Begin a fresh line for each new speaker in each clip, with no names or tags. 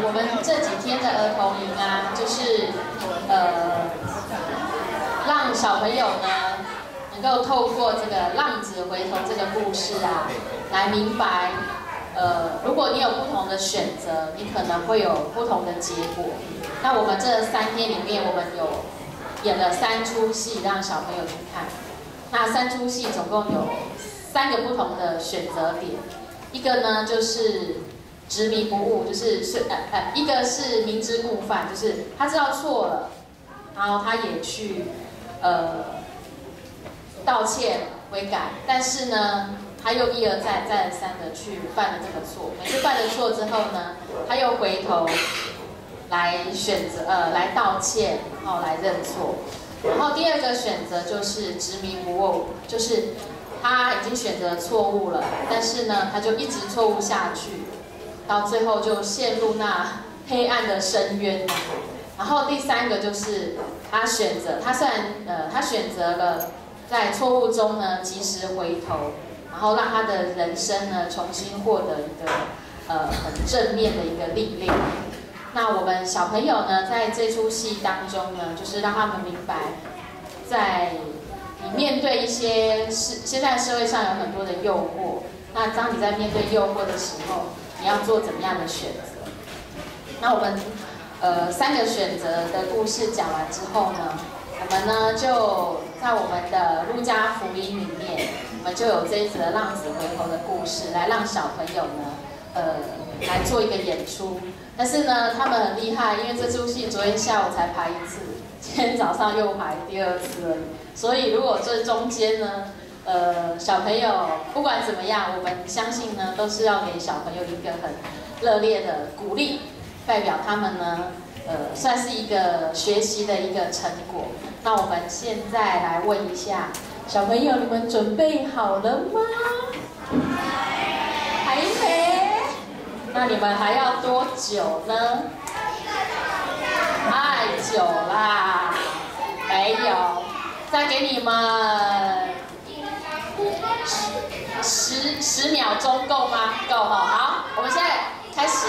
我们这几天的儿童营啊，就是让小朋友呢能够透过这个浪子回头这个故事啊，来明白，如果你有不同的选择，你可能会有不同的结果。那我们这3天里面，我们有演了三出戏让小朋友去看。那三出戏总共有三个不同的选择点，一个呢就是执迷不悟，就是一个是明知故犯，就是他知道错了，然后他也去道歉悔改，但是呢，他又一而再再而三的去犯了这个错。每次犯了错之后呢，他又回头来选择来道歉，然后来认错。然后第二个选择就是执迷不悟，就是他已经选择错误了，但是呢，他就一直错误下去，到最后就陷入那黑暗的深渊。然后第三个就是他选择，他虽然他选择了在错误中呢及时回头，然后让他的人生呢重新获得一个很正面的一个力量。那我们小朋友呢，在这出戏当中呢，就是让他们明白，在你面对一些事，现在社会上有很多的诱惑，那当你在面对诱惑的时候，你要做怎么样的选择？那我们三个选择的故事讲完之后呢，我们呢就在我们的路加福音里面，我们就有这一则浪子回头的故事，来让小朋友呢，来做一个演出。但是呢，他们很厉害，因为这出戏昨天下午才排一次，今天早上又排第二次了。所以如果这中间呢，小朋友不管怎么样，我们相信呢，都是要给小朋友一个很热烈的鼓励，代表他们呢，算是一个学习的一个成果。那我们现在来问一下小朋友，你们准备好了吗？还没？那你们还要多久呢？太久啦，没有，再给你们10秒钟够吗？够哈。好，我们现在开始，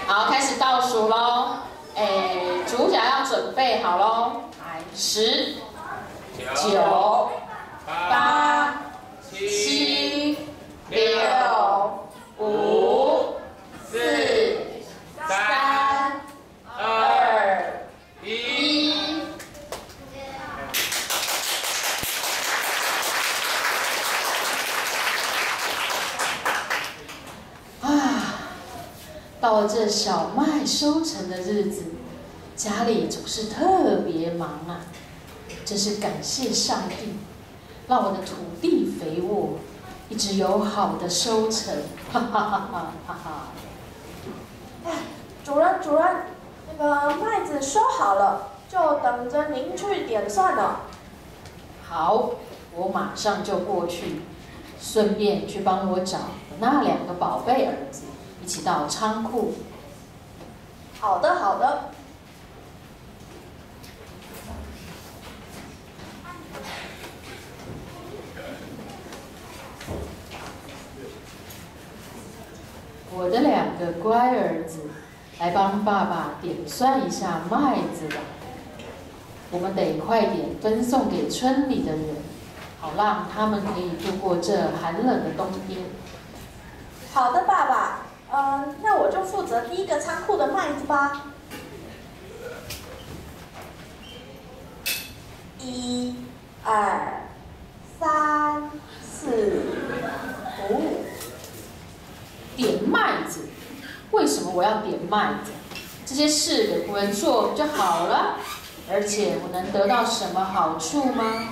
好，开始倒数喽。哎，主角要准备好喽。来，10、9、8、7、6、5、4、3、2、1。啊，到了这小麦收成的日子，家里总是特别忙啊。真是感谢上帝，让我的土地肥沃，一直有好的收成，哈哈哈哈哈哈！
哎，主人主人，那个麦子收好了，就等着您去点算了。
好，我马上就过去，顺便去帮我找那两个宝贝儿子，一起到仓库。
好的，好的。
我的两个乖儿子，来帮爸爸点算一下麦子吧。我们得快点分送给村里的人，好让他们可以度过这寒冷的冬天。
好的，爸爸。那我就负责第一个仓库的麦子吧。1、2、3、4、5。
点麦子，为什么我要点麦子？这些事给仆人做就好了，而且我能得到什么好处吗？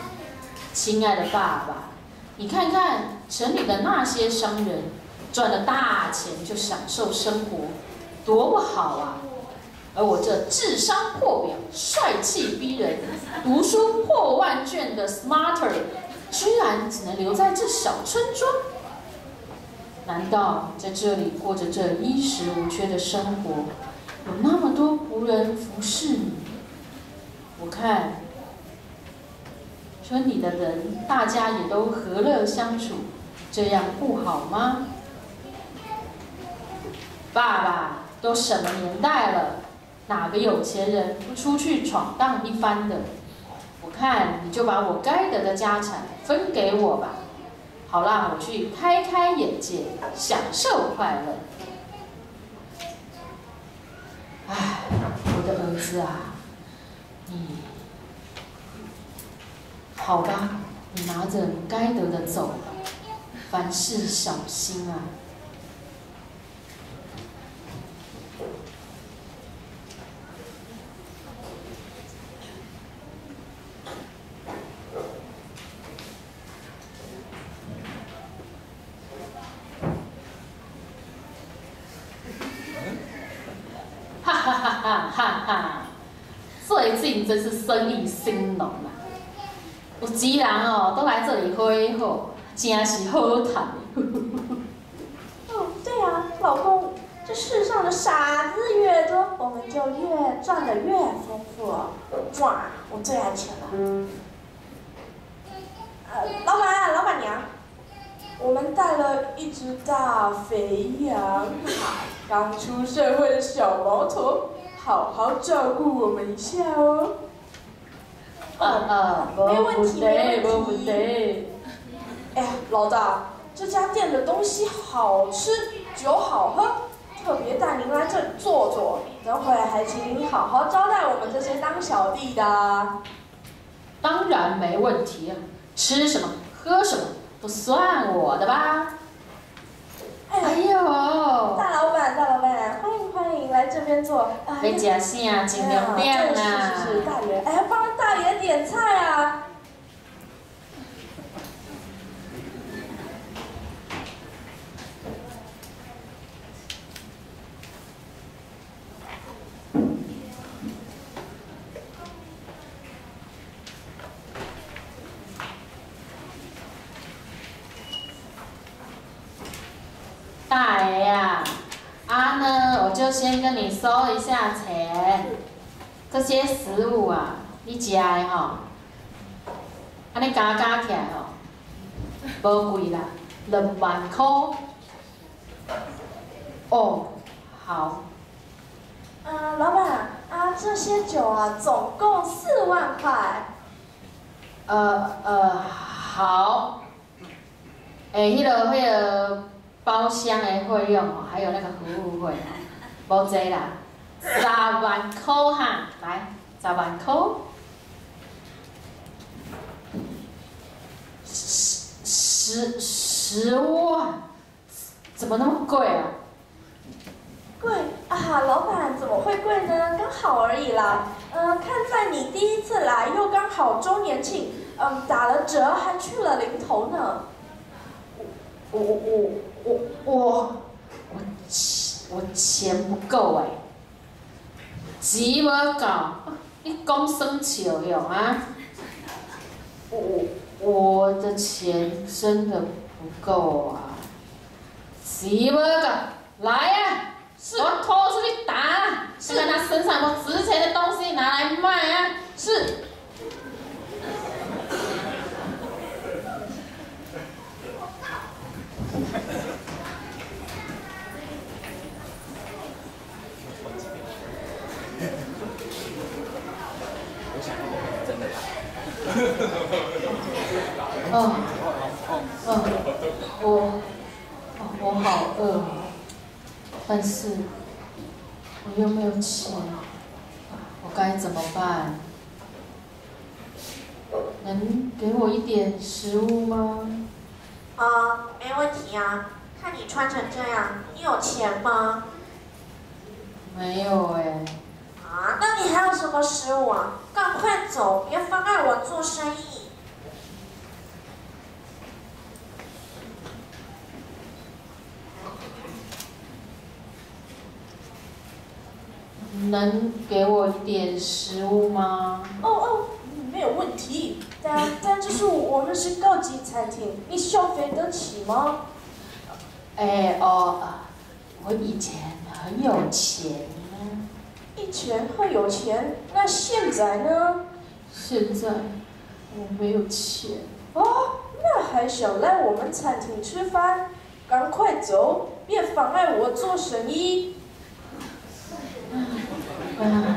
亲爱的爸爸，你看看城里的那些商人，赚了大钱就享受生活，多么好啊！而我这智商破表、帅气逼人、读书破万卷的 smarter，居然只能留在这小村庄。难道在这里过着这衣食无缺的生活，有那么多仆人服侍你？我看村里的人大家也都和乐相处，这样不好吗？爸爸，都什么年代了，哪个有钱人不出去闯荡一番的？我看你就把我该得的家产分给我吧，好让我去开开眼界，享受快乐。唉，我的儿子啊，你好吧，你拿着你该得的走吧，凡事小心啊。哈哈哈哈哈！最近真是生意兴隆啊，有钱人哦都来这里挥霍，真是好趁。
哦，对啊，老公，这世上的傻子越多，我们就越赚得越丰富。哇，我最爱钱了。老板，老板娘，我们带了一只大肥羊，刚出社会的小毛头，好好照顾我们一下哦。没问题，没问题。哎，老大，这家店的东西好吃，酒好喝，特别带您来这里坐坐。等会还请您好好招待我们这些当小弟的。
当然没问题啊，吃什么喝什么都算我的吧。哎呦，
大老板，大老板，欢迎欢迎，来这边坐。
别吃啥，尽量点啊。
是是是，大爷，哎，帮大爷点菜啊。
大爷呀，啊呢，我就先跟你收一下钱。这些食物啊，你食的吼，按呢加加起来吼，无贵啦，2万块。哦，好。
老板啊，这些酒啊，总共4万块。
好。哎，那个包厢的费用哦，还有那个服务费哦，无济啦，10万块哈，来，10万块，十万，怎么那么贵啊？
贵啊，老板怎么会贵呢？刚好而已啦。看在你第一次来，又刚好周年庆，打了折还去了零头呢。
我钱不够哎，钱无够，你讲耍笑用啊？我的钱真的不够啊，钱无够，来啊！我拖出去打，看看他身上有值钱的东西拿来卖啊！
是。
我好饿，但是我又没有钱，我该怎么办？能给我一点食物吗？
啊，没问题啊。看你穿成这样，你有钱吗？
没有哎。
啊，那你还有什么食物啊？赶快走，别妨碍我做生意。
能给我一点食物吗？
哦哦，没有问题。但这是我们是高级餐厅，你消费得起吗？
哎哦，我以前很有钱呢。
以前很有钱，那现在呢？
现在我没有钱。
哦，那还想来我们餐厅吃饭？赶快走，别妨碍我做生意。
啊。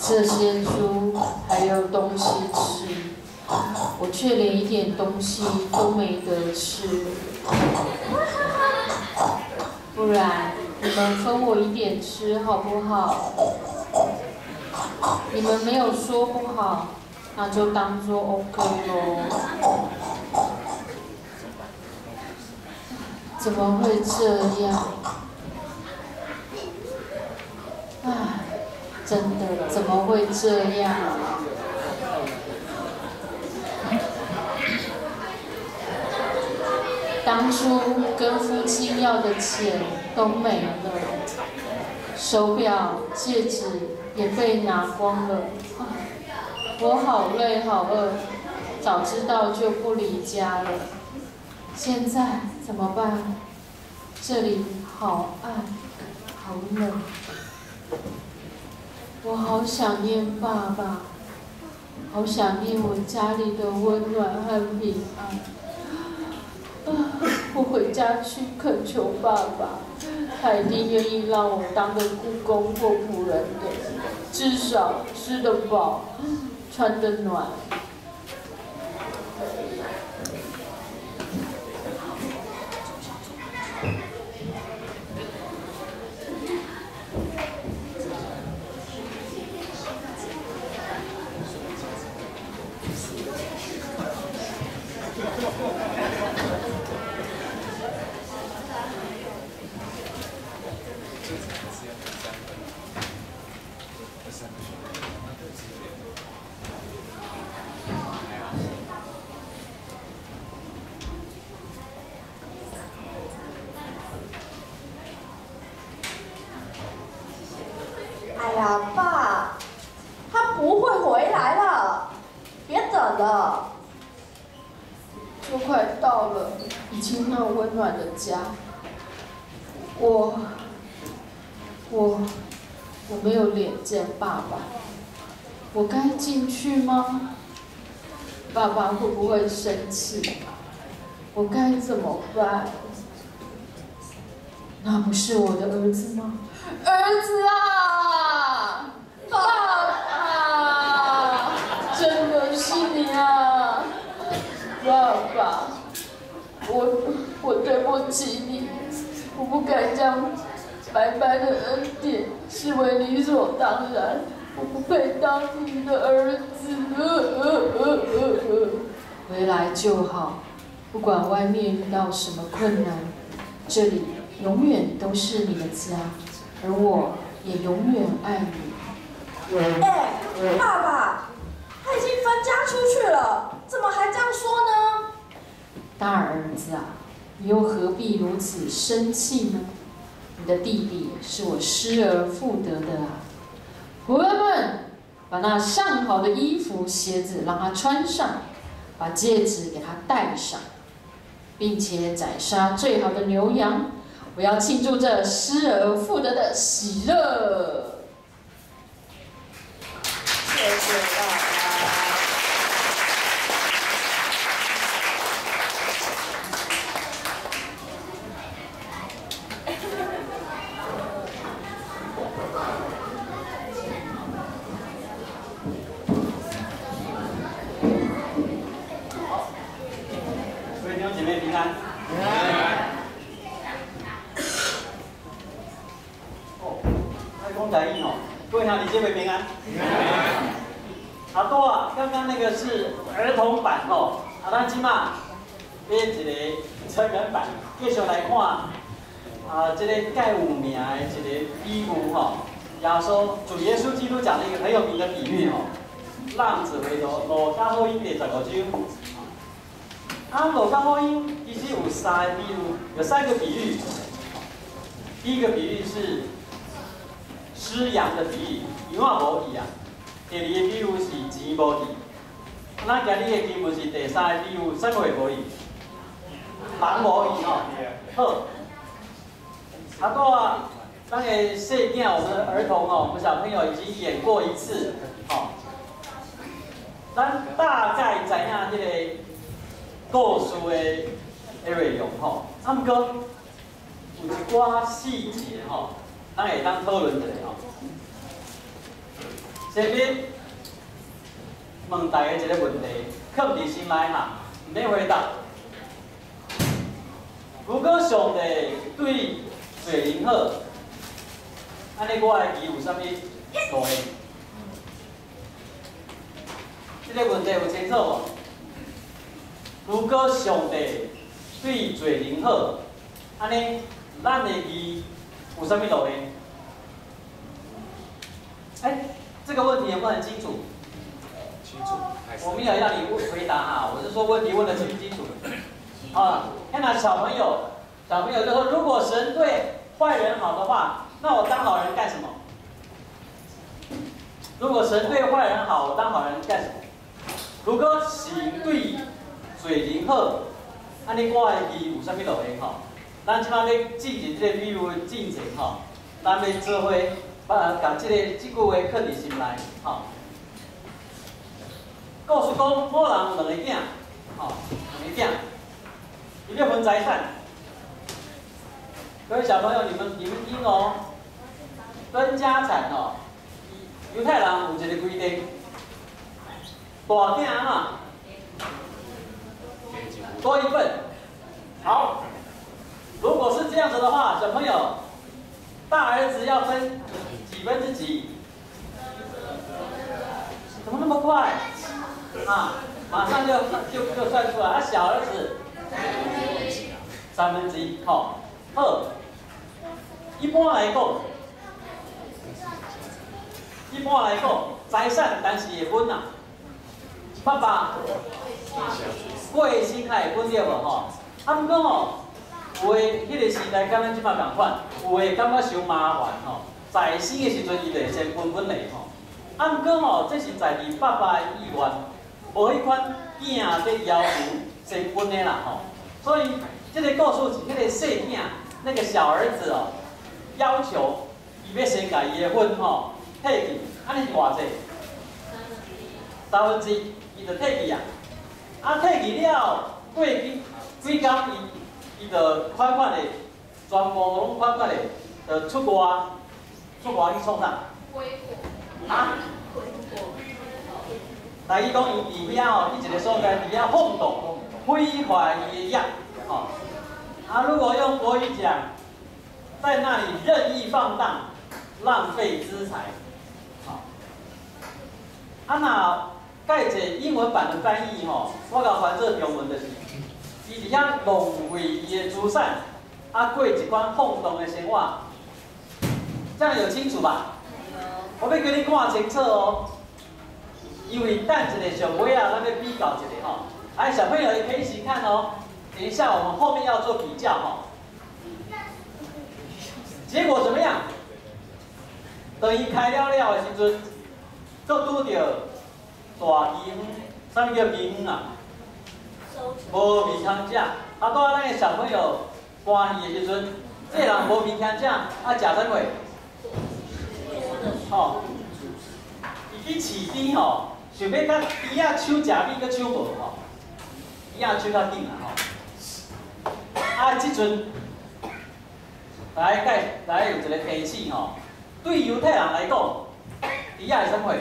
这些猪还有东西吃，我却连一点东西都没得吃。不然你们分我一点吃好不好？你们没有说不好，那就当作 OK 咯。怎么会这样？唉。真的怎么会这样？当初跟父亲要的钱都没了，手表、戒指也被拿光了。我好累好饿，早知道就不离家了。现在怎么办？这里好暗，好冷。我好想念爸爸，好想念我家里的温暖和平安。啊，我回家去恳求爸爸，他一定愿意让我当个雇工或仆人的，至少吃得饱，穿得暖。
哎呀，爸，他不会回来了，别等了。
就快到了以前那温暖的家，我没有脸见爸爸，我该进去吗？爸爸会不会生气？我该怎么办？那不是我的儿子吗？儿子啊，爸爸，真的是你啊，爸爸，我对不起你，我不该将白白的恩典视为理所当然，我不配当你的儿子。回来就好，不管外面遇到什么困难，这里永远都是你的家，而我也永远爱你。
哎，爸爸，他已经分家出去了，怎么还这样说呢？
大儿子啊，你又何必如此生气呢？你的弟弟是我失而复得的啊！仆人们，把那上好的衣服、鞋子让他穿上，把戒指给他戴上，并且宰杀最好的牛羊。我要庆祝这失而复得的喜乐。
谢谢爸爸。
好，各位弟兄姐妹平安。平安。台语哦，各位兄弟姐妹平安。平安。阿多啊，刚刚那个是儿童版哦，啊，咱这马编一个成人版，继续来看。啊，這個蓋有名的一個比喻吼，耶穌主耶穌基督講了一個很有名的比喻吼，浪子回頭，路加福音第15章。啊，路加福音其實有三個比喻，有三個比喻。第一個比喻是失羊的比喻，羊仔無去啊。第二個比喻是錢無去。咱今日的經文是第三個比喻，啥物無去？人無去吼。好，啊，拄啊，咱的細囝，我們的兒童哦，我們小朋友已經演過一次，吼。咱大概知影這個故事的內容吼，啊，毋過有一寡細節吼，咱會當討論一下吼。先欲問大家一個問題，囥佇心內哈，毋免回答。如果上帝對罪人好，按呢我的義有啥物路用？這個問題有清楚無？如果上帝對罪人好，按呢咱的義有啥物路用？哎，這個問題有沒有很清楚？
清楚。
我沒有要你回答哈，我是說問題問得清不清楚？啊，那小朋友，小朋友就說：如果神對壞人好的話，那我當好人幹什麼？如果神對壞人好，我當好人幹什麼？如果神對罪人好，按呢我的義有啥物路用吼？咱這擺咧進行這個比喻進前吼，咱欲做伙把共這個這句話囥佇心內吼。故事講，某人有兩个囝，吼，兩个囝，伊欲分財產。各位小朋友，你們聽哦，分家產哦，猶太人有一個規定，大囝啊，多一份。好，如果是這樣子的話，小朋友，大兒子要分幾分之幾？怎麼那麼快？啊，馬上就算出來。啊，小兒子1/3，好，好。一般來講，一般來講，財產當時會分啊。爸爸過身較會分對無吼？啊，毋過吼，有的彼個時代佮咱這擺仝款，有的感覺傷麻煩吼，在生的時陣伊就會先分分咧吼。啊，毋過吼，這是在佇爸爸的意願，無彼款囝咧要求先分的啦吼。所以這個故事是彼個細囝，那個小兒子哦，要求伊欲先共伊的份吼提去，按呢是偌濟？1/3，伊就提去啊。啊，提去了，過幾幾工，伊就款款的，全部攏款款的，就出外，出外去創啥？啊？台語講伊佇遐哦，佇一個所在佇遐放蕩，毀壞伊的業，吼。啊，如果用國語講，在那裡任意放蕩，浪費資財，好。啊，若改一個英文版的翻譯吼，我共翻做中文就是，伊佇遐浪費伊的資產，啊，過一款放蕩的生活，這樣有清楚吧？我欲叫你看清楚哦，因為等一下上尾啊，咱欲比較一下吼。哎，小朋友也可以一起看哦。等一下，我們後面要做比較吼。結果怎麼樣？當伊開了了的時陣，閣拄著大饑荒，啥物叫饑荒啊？無物通食。啊，拄仔咱的小朋友看戲的時陣，這個人無物通食，啊，食啥貨？吼，伊去飼豬吼，想欲共豬仔搶食物，閣搶無吼，豬仔搶較緊啦吼。啊，這陣來介來有一個提醒吼，對猶太人來講，豬仔是啥貨？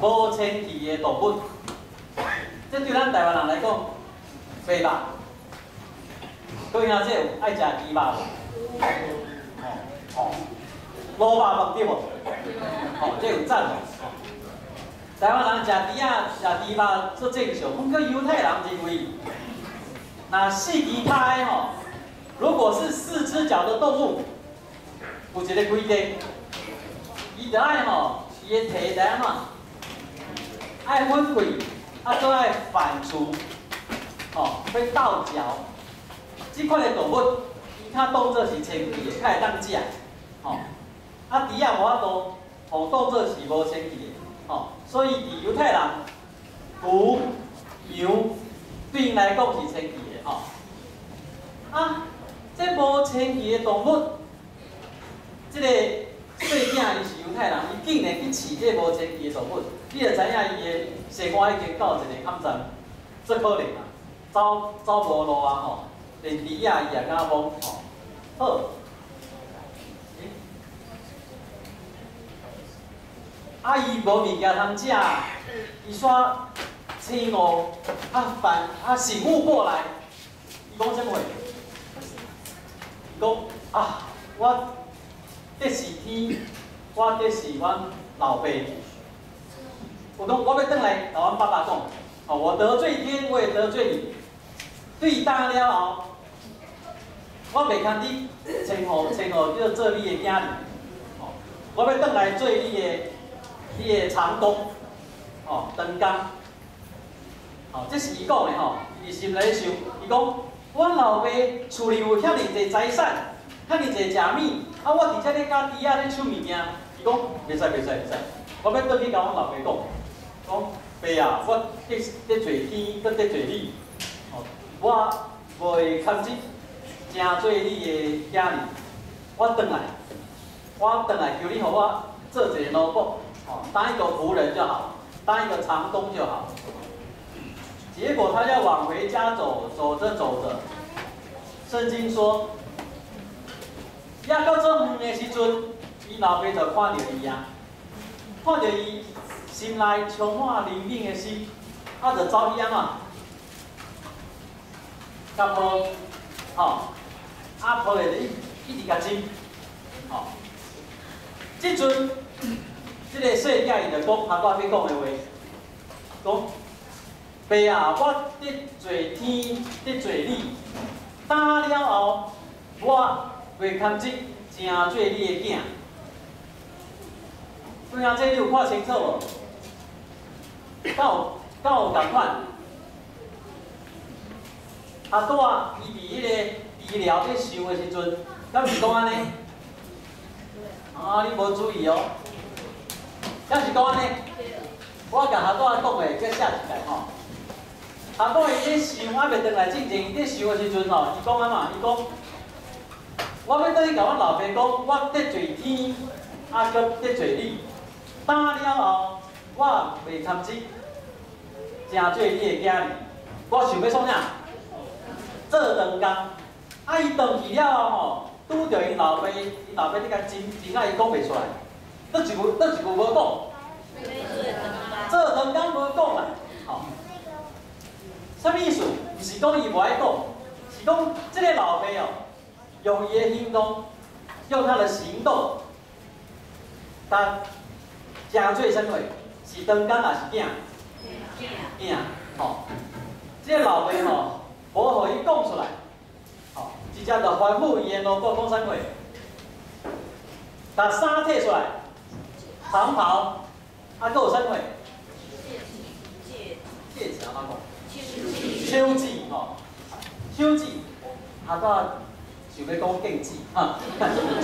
無清氣的動物，這對咱台灣人來講，袂吧？各位兄弟有愛食豬肉無？哦，滷肉飯對無？哦，這有讚無？台灣人食豬仔、食豬肉做正常，毋過猶太人認為，若四支跤的吼，如果是四隻腳的動物，有一个規定，伊著愛吼，伊的蹄著按怎？愛分開，啊，閣愛反芻，吼，欲倒嚼。這款的動物，伊較當做是清氣的，較會當食，吼。啊，豬仔無法度，吼，當做是無清氣的，吼。所以佇猶太人，牛、羊對𪜶來講是清氣的，吼。啊，這無清氣的動物，這个細囝伊是猶太人，伊竟然去飼這無清氣的動物，你就知影伊的生活已經到一个坎站，足可憐啊，走走無路啊吼，連豬仔伊也敢摸吼。好，啊，伊無物件通食，伊煞醒悟，啊反啊醒悟過來，伊講啥物話？伊講啊，我得是天，我得是阮老爸。我講我欲轉來共阮爸爸講，哦，我得罪天，我也得罪你。對今了後，我袂堪你稱呼稱呼叫做你的囝兒，哦，我欲轉來做你的長工，哦，長工。哦，這是伊講的吼，伊心內想，伊講，阮老爸厝裡有遐爾濟財產，遐爾濟食物，啊，我佇遮咧佮豬仔咧搶物件，伊講袂使袂使袂使，我欲轉去共阮老爸講，講爸啊，我得罪天，閣得罪你，哦，我袂堪得成做你的囝兒，我轉來，我轉來求你予我做一個奴僕，哦，當一個僕人就好，當一個長工就好。結果他要往回家走，走着走着，聖經說，猶閣足遠的時陣，伊老爸就看著伊啊，看著伊心內充滿憐憫的心，啊，就走去按怎？共抱，吼，啊抱的就一一直共親，吼。這陣，這个細囝伊就講，阿爸欲講的話，講。爸啊，我得罪天，得罪你，今了後，我袂堪得成做你的囝。對啊，這你有看清楚無？敢有敢有仝款？阿拄仔伊佇彼个治療咧想的時陣，敢是講按呢？啊，你無注意哦。敢是講按呢？我共阿拄仔講的，閣寫一擺吼。阿拄伊咧想，還袂轉來進前，伊咧想的時陣吼，伊講按怎？伊講，我欲轉去共阮老爸講，我得罪天，啊，閣得罪你。今了後，我袂堪得成做你的囝兒，我想欲創啥？做長工。啊，伊轉去了後吼，拄著𪜶老爸，𪜶老爸咧共真真啊，伊講袂出來。佗一句，佗一句無講？做長工無講啦，吼。啥物意思？毋是講伊無愛講，是講這个老爸哦，用伊的行動，用他的行動，他成做啥物？是長工抑是囝？囝，吼。這个老爸吼，無予伊講出來，吼，直接就吩咐伊的奴僕講啥物？共衫提出來，長袍，啊，閣有啥物？戒指按怎講？手指吼，手指，啊，拄想欲講戒指哈，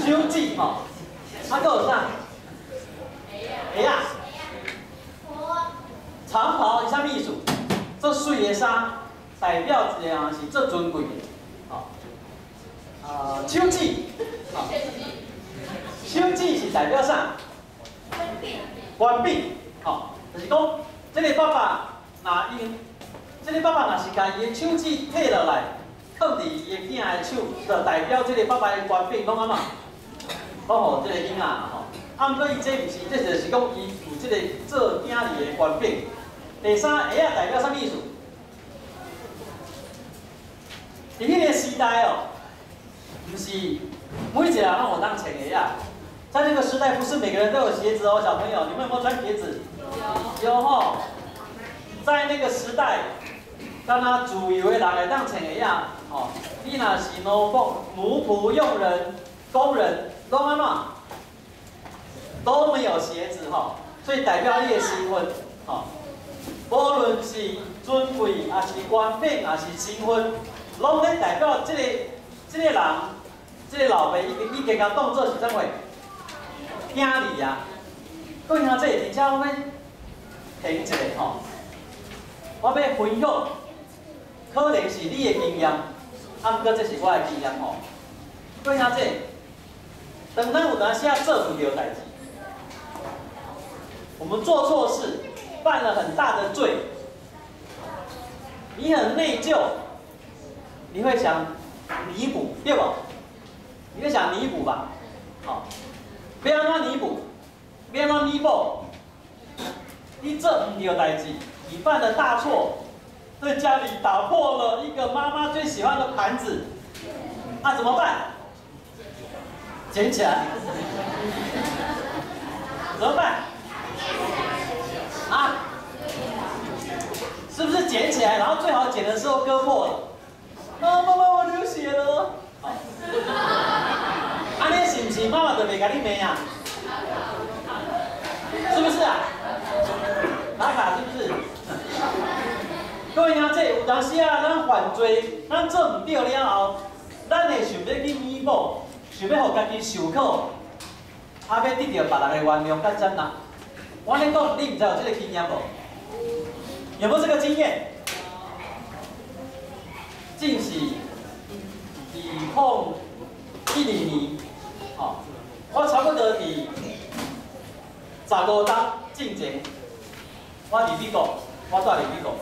手指吼，啊，閣有啥？鞋仔。長袍是啥物意思？足媠的衫，代表一個人是足尊貴的，吼。啊，手指，吼，手指是代表啥？權柄，吼，就是講，這个爸爸若用，這个爸爸若是共伊的手指提落來，放佇伊的囝的手，就代表這个爸爸的權柄攏按怎？攏予這個囡仔吼。啊，毋過伊這毋是，這就是講伊有這個做囝兒的權柄。第三，鞋仔代表啥物意思？佇彼个時代哦，毋是每一個人攏有當穿鞋仔。在這個時代，不是每個人都有鞋子哦，小朋友，你們有沒有穿鞋子？有。有吼。在那個時代，敢若自由的人會當穿鞋仔，吼，你你若是奴僕、奴僕、佣人、工人，攏按怎？都沒有鞋子吼，所以代表你的身份吼。無論是尊貴，抑是權柄，抑是身份，攏咧代表這個人，這個老爸已經共當做是啥物？囝兒啊！各位兄弟，佇遮我欲停一下吼，我欲分享，可能是你的經驗，啊，毋過這是我的經驗吼。各位兄弟，當咱有當時仔做毋著代誌，我們做錯事，犯了很大的罪，你很內疚，你會想彌補，對無？你會想彌補吧？好，欲按怎彌補？欲按怎彌補？你做毋著代誌，你犯了大錯，在家裡打破了一個媽媽最喜歡的盤子，啊，怎麼辦？撿起來，怎麼辦？啊？是不是撿起來？然後最好撿的時候割破了，啊，媽媽我流血了。按呢是毋是媽媽就袂共你罵啊？是不是啊？打卡是不是？各位兄弟，有當時啊，咱犯罪，咱做毋著了後，咱會想欲去彌補，想欲予家己受苦，啊，欲得著別人的原諒佮接納。我按呢講，你毋知有這個經驗無？有沒有這個經驗？這是2012年，吼，我差不多佇15冬進前，我佇美國，我住佇美國。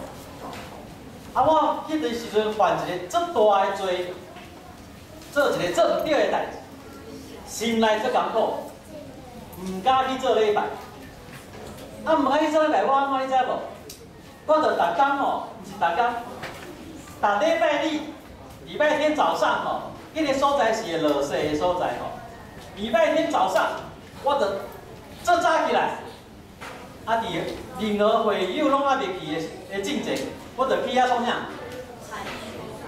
啊，我彼陣時陣犯一個足大的罪，做一個做毋著的代誌，心內足艱苦，毋敢去做禮拜。啊，毋敢去做禮拜，我按怎你知無？我就逐工吼，毋是逐工，逐禮拜日、禮拜天早上吼，彼個所在是會落雪的所在吼。禮拜天早上，我就足早起來，啊，佇任何會友攏猶未去的進前，我就去遐創啥？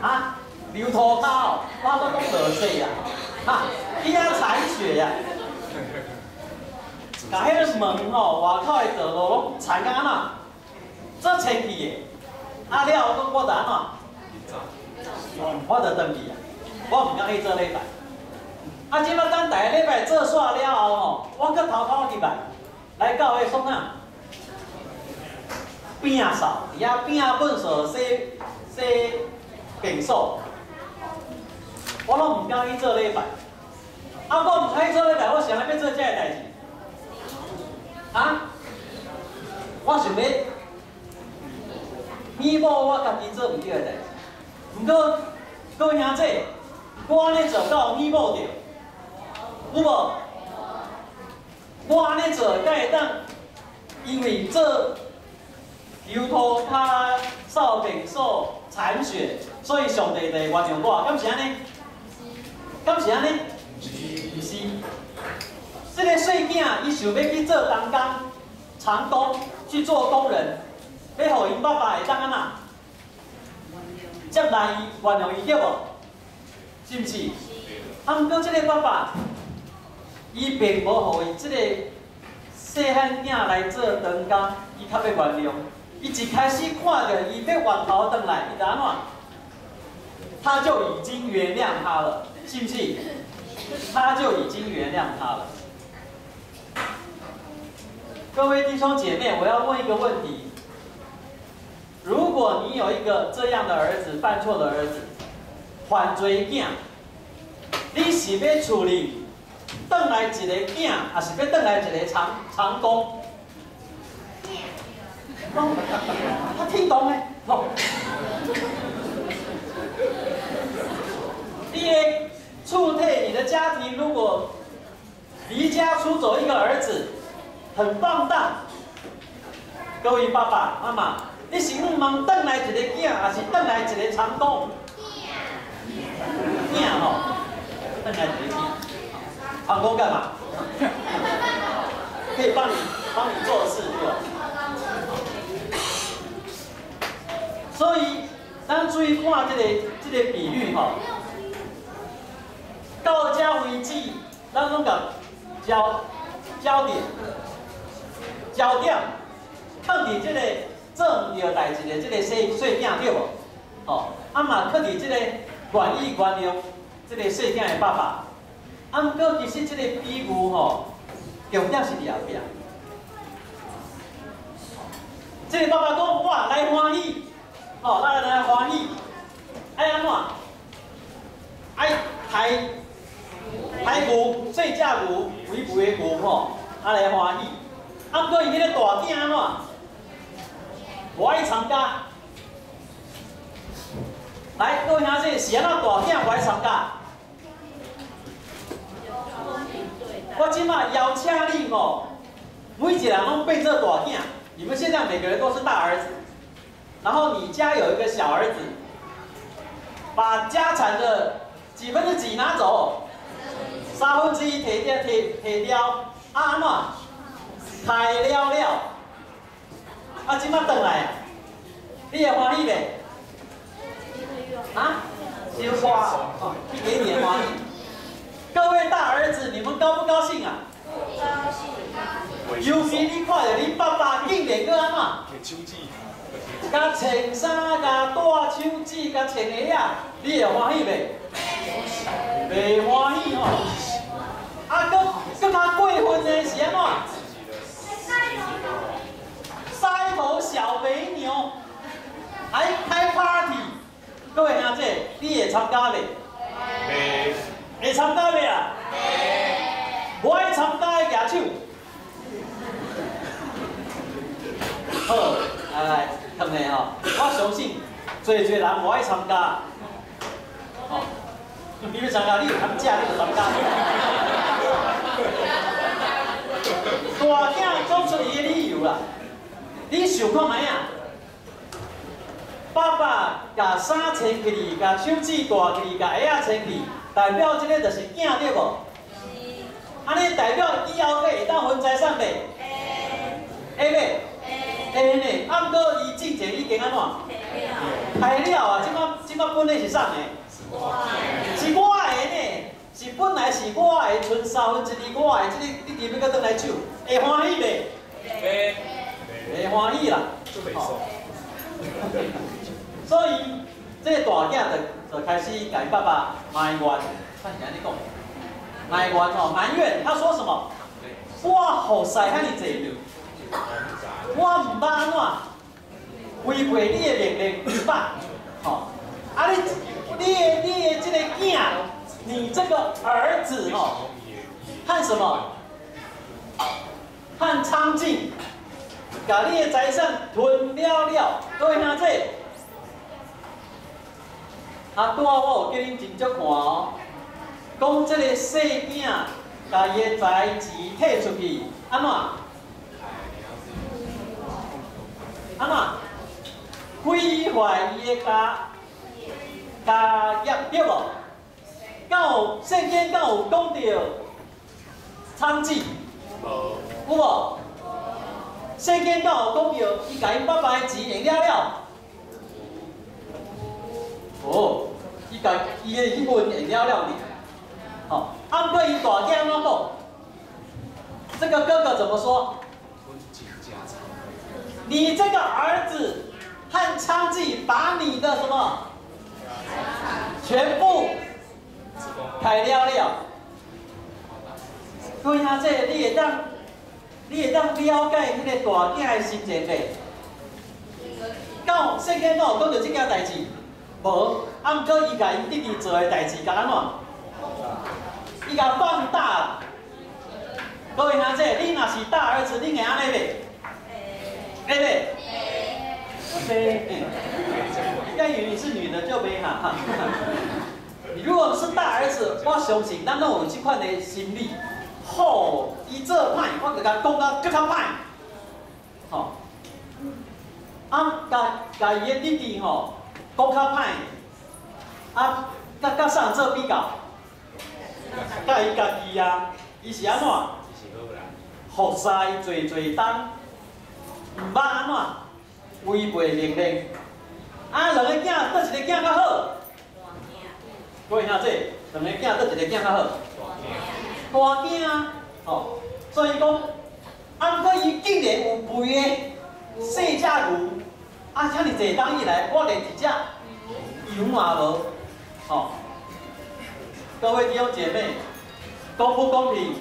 啊，溜塗跤哦，我閣講落雪啊，哈，去遐鏟雪啊，共彼个門吼，外口的道路攏鏟甲按怎？足清氣的，啊了後，我就按怎？我就轉去啊，我毋敢去做禮拜。啊，這擺等逐个禮拜做煞了後吼，我閣偷偷入來，來教會創啥？摒掃，佇遐摒糞掃、洗洗便所，我攏毋敢去做禮拜。啊，我毋敢去做禮拜，我啥人欲做這个代誌？啊？我想欲彌補我家己做毋著的代誌。毋過，各位兄弟，我按呢做敢有彌補著？有無？我按呢做，敢會當因為做溜塗跤、掃便所、鏟雪，所以上帝就會原諒我？敢是按呢？敢是按呢？毋是。這個細囝，伊想欲去做長工、長工去做工人，欲予𪜶爸爸會當按怎？接納伊、原諒伊對無？是毋是？啊，毋過這個爸爸，伊並無予伊這個細漢囝來做長工，伊較欲原諒。伊一開始看著伊欲回頭轉來，伊就按怎？他就已經原諒他了，是毋是？他就已經原諒他了。各位弟兄姐妹，我要問一個問題：如果你有一個這樣的兒子，犯錯的兒子，犯罪囝，你是欲處理轉來一個囝，抑是欲轉來一個長長工？哦，他聽懂咧？哦，你的厝內，你的家庭如果離家出走一個兒子，很放蕩，各位爸爸媽媽，你是向望轉來一個囝，抑是轉來一個長工？囝吼，轉來一個囝，長工幹嘛？可以幫你做事，對吧？所以，咱注意看這個比喻吼，到遮為止，咱攏共焦焦點焦點囥佇這個做毋對代誌的這個細細囝對無？吼，啊嘛囥佇這個願意原諒這個細囝的爸爸。啊，毋過其實這個比喻吼，重點是佇後壁。這個爸爸講：我來歡喜，吼，咱來歡喜，愛按怎？愛刣刣牛，細隻牛，肥肥的牛吼，啊來歡喜。啊，毋過伊彼個大囝按怎？無愛參加。來，各位兄弟，是按怎大囝無愛參加？我這馬邀請你吼，每一個人攏變做大囝。你們現在每個人都是大兒子，然後你家有一個小兒子，把家產的幾分之幾拿走？1/3提掉，提提掉，啊按怎？刣了了，啊這馬轉來，你會歡喜袂？啊？小可，哦，一點點歡喜。各位大兒子，你們高不高興啊？
高興。
尤其你看著你爸爸竟然閣按怎？
牽手指。
共穿衫、共戴手指、共穿鞋仔，你會歡喜袂？袂歡喜吼。啊，閣閣較過分的是按怎？殺一頭小肥牛，還開 party。各位兄弟，你會參加袂？
袂。
會參加袂啊？無愛參加的舉手。好，來來，囥下吼，我相信濟濟人無愛參加。哦，你欲參加，你有通食，你就參加。大囝講出伊的理由啦，你想看覓啊？爸爸共衫穿起去，共手指戴起去，共鞋仔穿去，代表這個就是囝對無？按呢代表以後閣會當分財產袂？會袂？會呢。啊，毋過伊進前已經按怎？刣了啊！這擺這擺本來是啥的？是我的呢，是本來是我的，賰2/3我的，這個弟弟欲閣轉來搶，會歡喜袂？
袂。
袂歡喜啦。所以這個大囝就開始共伊爸爸埋怨，看是按呢講，埋怨吼，埋怨，他說什麼？我服侍遐爾濟，我毋捌按怎違背你的命令，毋捌，吼，啊你你的你的這個囝，你這個兒子吼，和什麼？和娼妓，共你的財產吞了了，各位兄弟。啊，拄仔我有叫恁斟酌看哦，講這個細囝共伊的財錢退出去，按怎？按怎？毀壞伊的家家業對無？敢有聖經敢有講著娼妓？
無。
有無？聖經敢有講著伊共𪜶爸爸的錢用了了？哦，伊共伊的彼份用了了爾。吼，啊，毋過伊大囝按怎講？這個哥哥怎麼說？你這個兒子和娼妓把你的什麼全部刣了了。各位兄弟，你會當你會當了解彼個大囝的心情袂？敢有聖經敢有講著這件代誌？無，啊，毋過伊共𪜶弟弟做的代誌，共按怎？伊共放大。各位兄弟，你若是大兒子，你會按呢袂？會袂？袂。應該以為你是女的就袂哈。你如果是大兒子，我相信咱攏有這款的心理。好，伊做歹，我就共講甲閣較歹。吼，啊，共共伊的弟弟吼講較歹，啊，佮佮啥人做比較？佮伊家己啊，伊是按怎？服侍濟濟冬，毋捌按怎？違背命令。啊，兩個囝，佗一個囝較好？各位兄弟，兩个囝，佗一个囝較好？大囝啊，吼，所以講，啊，毋過伊竟然有肥的細隻牛，啊，遮爾濟冬以來，我連一隻羊嘛無，吼。各位弟兄姐妹，公不公平？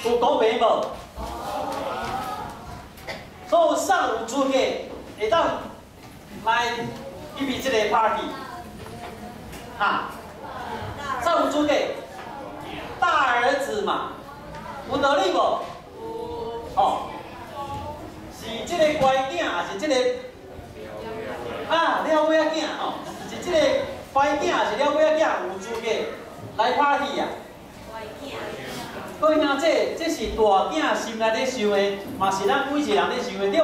有公平無？所以啥有資格會當來入去這个 party？哈？啥有資格？大兒子嘛，有道理無？哦，是這个乖囝，還是這个啊了尾仔囝？哦，是這个乖囝，還是了尾仔囝有資格來 party 啊？各位兄弟，這是大囝心內咧想的，嘛是咱每一個人咧想的，對無？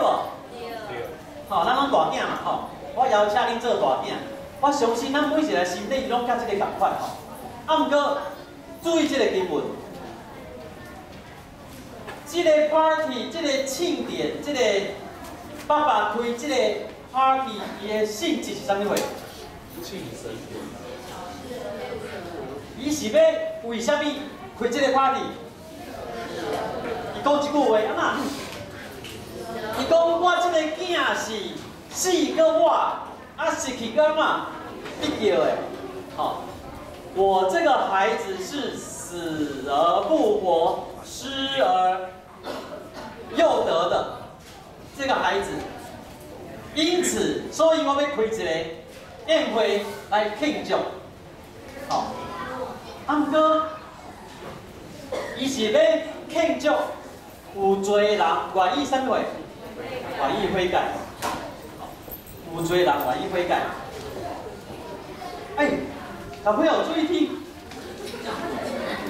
對。吼，咱攏大囝嘛，吼，我邀請恁做大囝，我相信咱每一個心底攏佮這个仝款吼。啊，毋過注意這个經文，這個 party，這個慶典，這個爸爸開這個 party，伊的性質是啥物貨？
慶生。
伊是欲為啥物開這个 party？伊講一句話，按怎？伊講我這个囝是死閣活，啊失去閣按怎得著的，吼。我這個孩子是死而復活，失而又得的這個孩子，因此，所以我欲開一個宴會來慶祝，吼。啊，毋過，伊是欲慶祝有濟人願意啥物貨？願意悔改，有濟人願意悔改。哎，小朋友注意聽，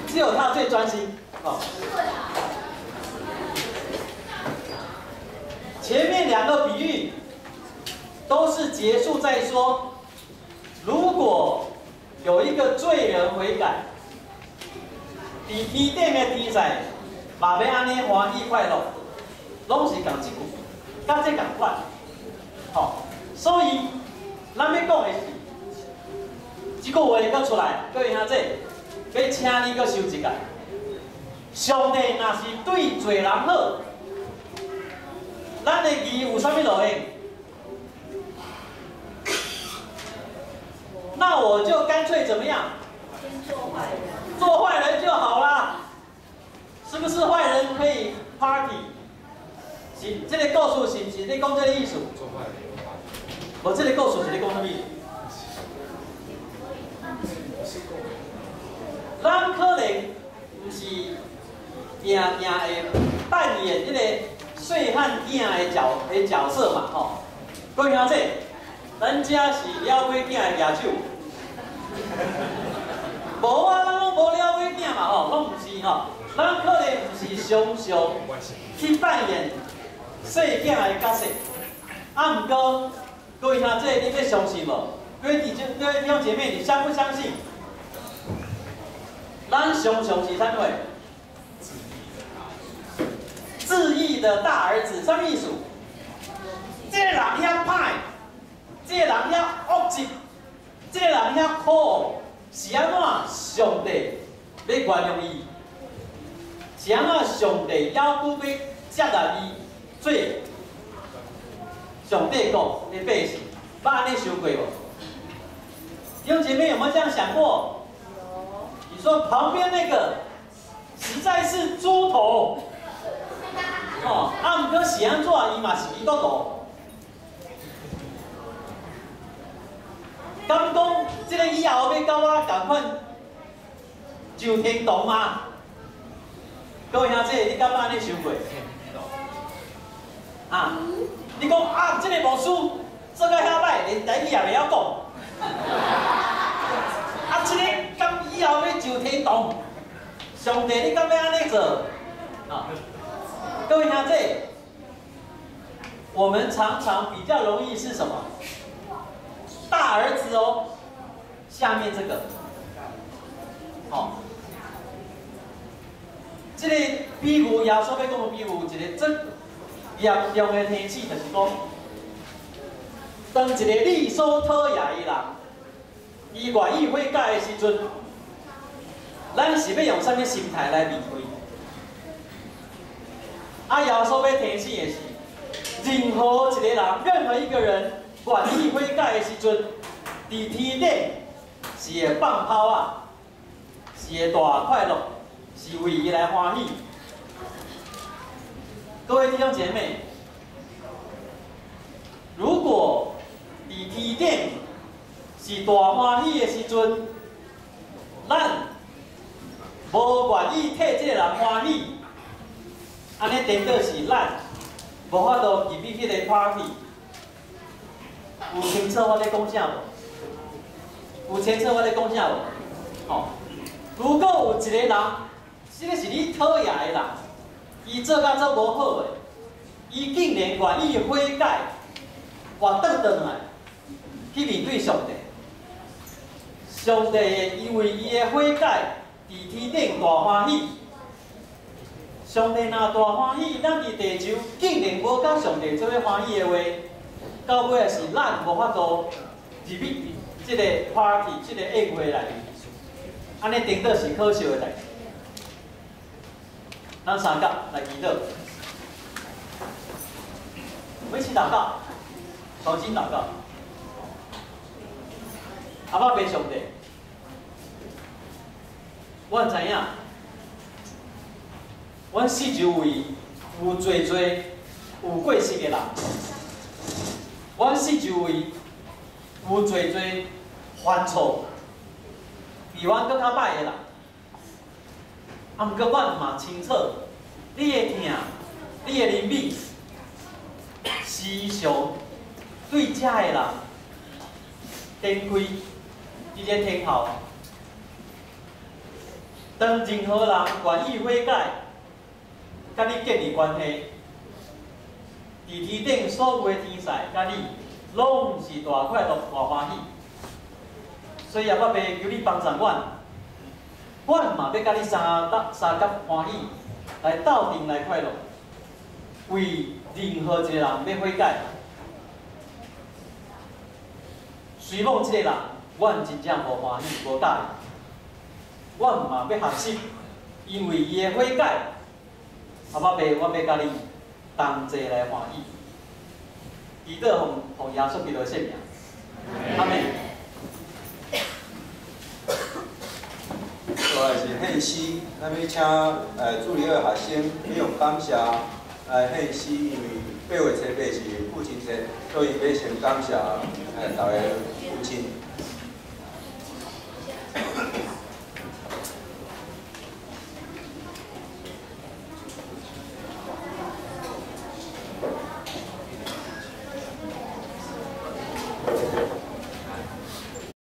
只有他最專心。哦，前面兩個比喻都是結束在說，如果有一個罪人悔改，佇天頂的天使嘛欲按呢歡喜快樂，攏是仝這句，佮這仝款。吼，所以咱欲講的是，這句話閣出來，各位兄弟，欲請你閣想一下，上帝若是對罪人好，咱的義有啥物路用？那我就乾脆怎麼樣？
做壞人，
做壞人就好啦。是不是壞人可以 party？是這个故事是毋是咧講這個意思？
做壞人有 party。
無，這个故事是咧講啥物？咱可能毋是定定會扮演這个細漢囝的角色嘛，吼。各位兄弟，咱這是了尾囝的舉手。無啊，咱攏無了尾囝嘛，吼，攏毋是吼。咱可能毋是常常去扮演細囝的角色。啊，毋過各位兄弟，你欲相信無？各位弟兄、各位弟兄姐妹，你相不相信？咱常常是啥物？自義的大兒子，啥物意思？這个人遐歹，這个人遐惡質，這个人遐可惡，是按怎？上帝欲原諒伊，是按怎？上帝猶閣欲接納伊做上帝國的百姓，捌按呢想過無？弟兄姐妹有沒有這樣想過？你說旁邊那個實在是豬頭，哦，啊，毋過是按怎？伊嘛是基督徒。敢講這个以後欲佮我仝款上天堂嗎？各位兄弟，你敢捌按呢想過？啊，你講啊，這个牧師做甲遐歹，連台語也袂曉講。啊，這个敢以後欲上天堂？上帝，你敢欲按呢做？啊，各位兄弟，我們常常比較容易是什麼？大兒子哦，下面這個，哦，這个比喻耶穌欲講的比喻，一个最嚴重的提醒，就是講，當一个你所討厭的人，伊願意悔改的時陣，咱是欲用啥物心態來面對？啊，耶穌欲提醒的是，任何一個人，任何一個人願意悔改的時陣，佇天頂是會放炮啊，是會大快樂，是為伊來歡喜。各位弟兄姐妹，如果佇天頂是大歡喜的時陣，咱無願意替這個人歡喜，按呢顛倒是咱無法度入去彼个 party。有清楚我咧講啥無？有清楚我咧講啥無？吼，如果有一個人，這个是你討厭的人，伊做甲足無好的，伊竟然願意悔改，活轉轉來去面對上帝，上帝會因為伊的悔改，佇天頂大歡喜。上帝若大歡喜，咱佇地球竟然無佮上帝做伙歡喜的話，到尾是咱無法度入去這個 party、這個宴會內面，按呢顛倒是可笑的代誌。咱三甲來祈禱，我們一起禱告，同心禱告。阿爸父上帝，阮知影，阮四周圍有濟濟有過失的人，阮四周圍有濟濟犯錯，比阮閣較歹的人。啊，毋過阮嘛清楚，你的疼，你的憐憫，時常對遮的人展開這个天後。當任何人願意悔改，佮你建立關係，佇天頂所有的天使佮你，攏是大快樂、大歡喜。所以阿爸父求你幫助阮，阮嘛欲佮你相搭相佮歡喜，來鬥陣來快樂。為任何一個人欲悔改，雖罔這個人，阮真正無歡喜、無佮意，阮嘛欲學習，因為伊的悔改，阿爸父，阮欲佮你同齊來歡喜。祈禱奉奉耶穌基督的聖名，阿們。
落來是獻詩，咱欲請主日學學生欲用感謝來獻詩，因為8月初八是父親節，所以欲先感謝大家父親。